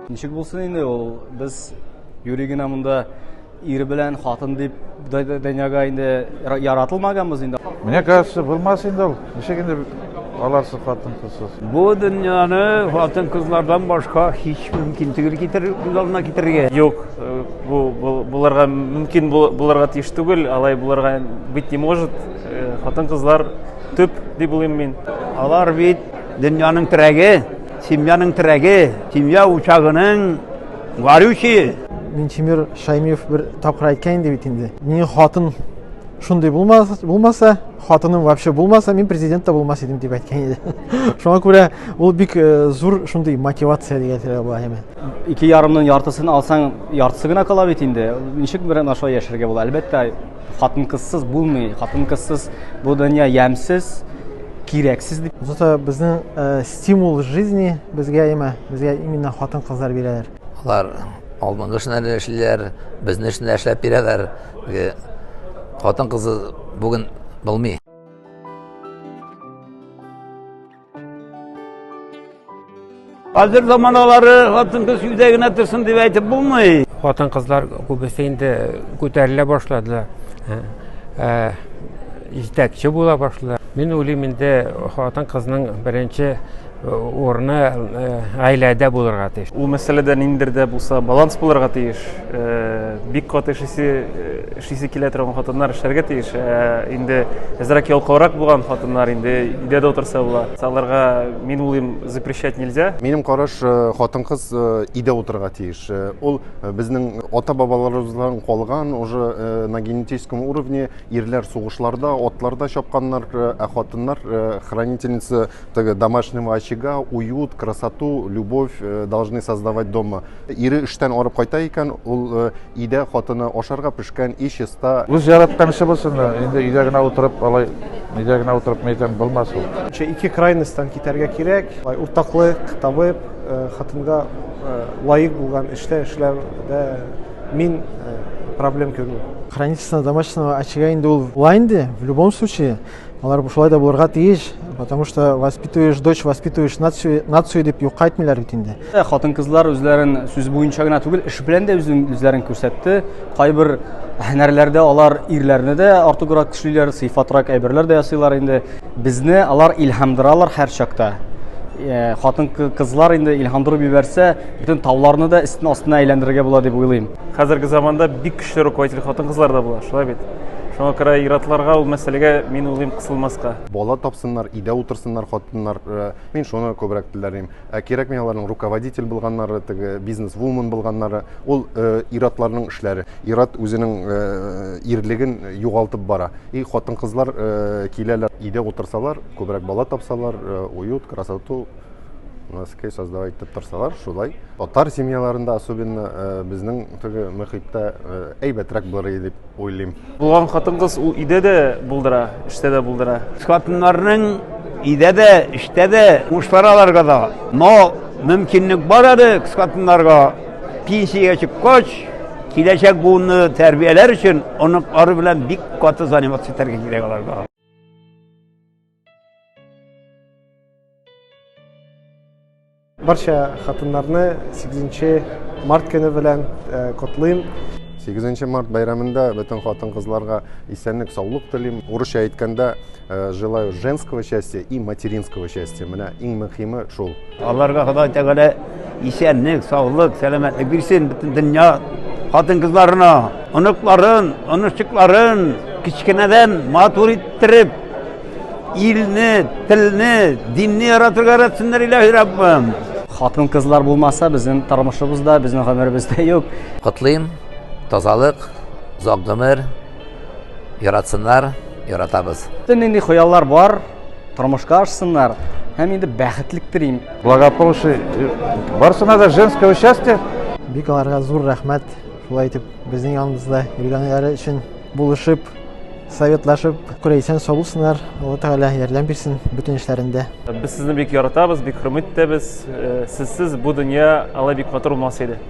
Ничек булсын инде ул, без юри генә монда ир белән хатын дип дөньяга инде яратылмаганбыз инде. Мне кажется, булмас инде ул. Ничек инде аларсыз хатын-кызсыз? Бу дөньяны хатын-кызлардан башка һич мөмкин түгел китер, күз алдына китерергә. Юк, бу булырга мөмкин булырга тиеш түгел, алай булырга быть не может. Хатын-кызлар төп дип уйлыйм мин. Алар бит дөньяның терәге, семьяның терәге, семья учагының горючие. Минтимер Шаймиев бер тапкыр әйткән инде бит инде. Минем хатын шундый булмаса, хатыным вообще булмаса, мин президент та булмас идем дип әйткән иде. Шуңа күрә ул бик зур шундый мотивация дигән әйтергә була әйме. Ике ярымның яртысын алсаң, яртысы гына кала бит инде. Ничек бер шулай яшәргә була? Әлбәттә, хатын-кызсыз булмый. Хатын-кызсыз бу дөнья ямьсез, кирәксез дип. Зато безнең стимул жизни безгә әйме, безгә именно хатын-кызлар бирәләр. Алар алдынгы эшне дә эшлиләр, безне эшне дә эшләп бирәләр. Хатын-кызы бүген булмый. Хәзер заманалары хатын-кыз өйдә генә торсын дип әйтеп булмый. Хатын-кызлар күбесе инде күтәрелә башладылар. Җитәкче була башладылар. Мин уйлыйм инде хатын-кызның беренче урыны гаиләдә булырга тиеш. Ул мәсьәләдә ниндидер дә булса баланс булырга тиеш. Бик каты эшлисе килә торган хатыннар эшләргә тиеш. Инде әзрәк ялкаурак булган хатыннар инде өйдә дә утырса була. Аларга, мин уйлыйм, запрещать нельзя. Минем караш, хатын-кыз өйдә утырырга тиеш. Ул безнең ата-бабаларыбыздан калган уже на генетическом уровне ирләр сугышларда, атларда чапканнар, ә хатыннар хранительница теге домашнего очага, уют, красоту, любовь должны создавать дома. Ире эштән арып кайта икән, ул өйдә хатыны ашарга пешкән, өй чиста. Үз яраткан эше булсын да, инде өйдә генә утырып, алай өйдә генә утырып ни әйтәм, булмас ул. Ике крайностьтан китәргә кирәк. Уртаклык табып, хатынга лаек булган эштә эшләүдә мин проблем күрмим. Хранительство домашнего очага инде ул була инде, в любом случае. Алар шулай да булырга тиеш, потому что воспитываешь дочь, воспитываешь нацию, нацию дип юкка әйтмиләр бит инде. Хатын-кызлар үзләрен сүз буенча гына түгел, эш белән дә үзләрен күрсәтте. Кайбер һөнәрләрдә алар ирләрне дә артыграк көчлиләр, сыйфатрак әйберләр дә ясыйлар инде. Безне алар илһамдыралар һәр чакта. Хатын-кызлар инде илһамдырып җибәрсә, бөтен тауларны да өстен астына әйләндерергә була дип уйлыйм. Хәзерге заманда бик көчле руководитель хатын-кызлар да була, шулай бит? Шуңа күрә ир-атларга ул мәсьәләгә, мин уйлыйм, кысылмаска. Бала тапсыннар, өйдә утырсыннар хатыннар. Мин шуны күбрәк теләр идем. Ә кирәкми аларның руководитель булганнары, теге бизнес-вумен булганнары. Ул ир-атларның эшләре. Ир-ат үзенең ирлеген югалтып бара. И хатын-кызлар киләләр, өйдә утырсалар, күбрәк бала тапсалар, уют, красоту носки создавать итеп торсалар, шулай. Татар семьяларында особенно безнең теге мөхиттә әйбәтрәк булыр иде дип уйлыйм. Булган хатын-кыз ул өйдә дә булдыра, эштә дә булдыра. Хатыннарның өйдә дә, эштә дә уңышлар аларга да. Но мөмкинлек бар әле хатыннарга пенсиягә чыккач, киләчәк буынны тәрбияләр өчен оныклары белән бик каты заниматься итәргә кирәк аларга. Барча хатыннарны 8 март көне белән котлыйм. 8 март бәйрәмендә бөтен хатын-кызларга исәнлек, саулык телим. Урысча әйткәндә, желаю женского счастья и материнского счастья. Менә иң мөһиме шул. Аларга Ходай Тәгалә исәнлек, саулык, сәламәтлек бирсен бөтен дөнья хатын-кызларына, оныкларын, оныкчыкларын кечкенәдән матур иттереп, илне, телне, динне яратырга өйрәтсеннәр, илаһи Раббым. Хатын-кызлар булмаса, безнең тормышыбыз да, безнең гомеребез дә юк. Котлыйм, тазалык, озак гомер, яратсыннар, яратабыз. Бөтен нинди хыяллар бар, тормышка ашсыннар һәм инде бәхетлек телим. Благополучие, барсына да женского счастья. Бик аларга зур рәхмәт, шулай итеп безнең яныбызда йөргәннәре өчен, булышып, советлашып, күрә исән сау булсыннар, Алла Тәгалә ярдәм бирсен бөтен эшләрендә. Без сезне бик яратабыз, бик хөрмәт итәбез. Сезсез бу дөнья алай бик матур булмас иде.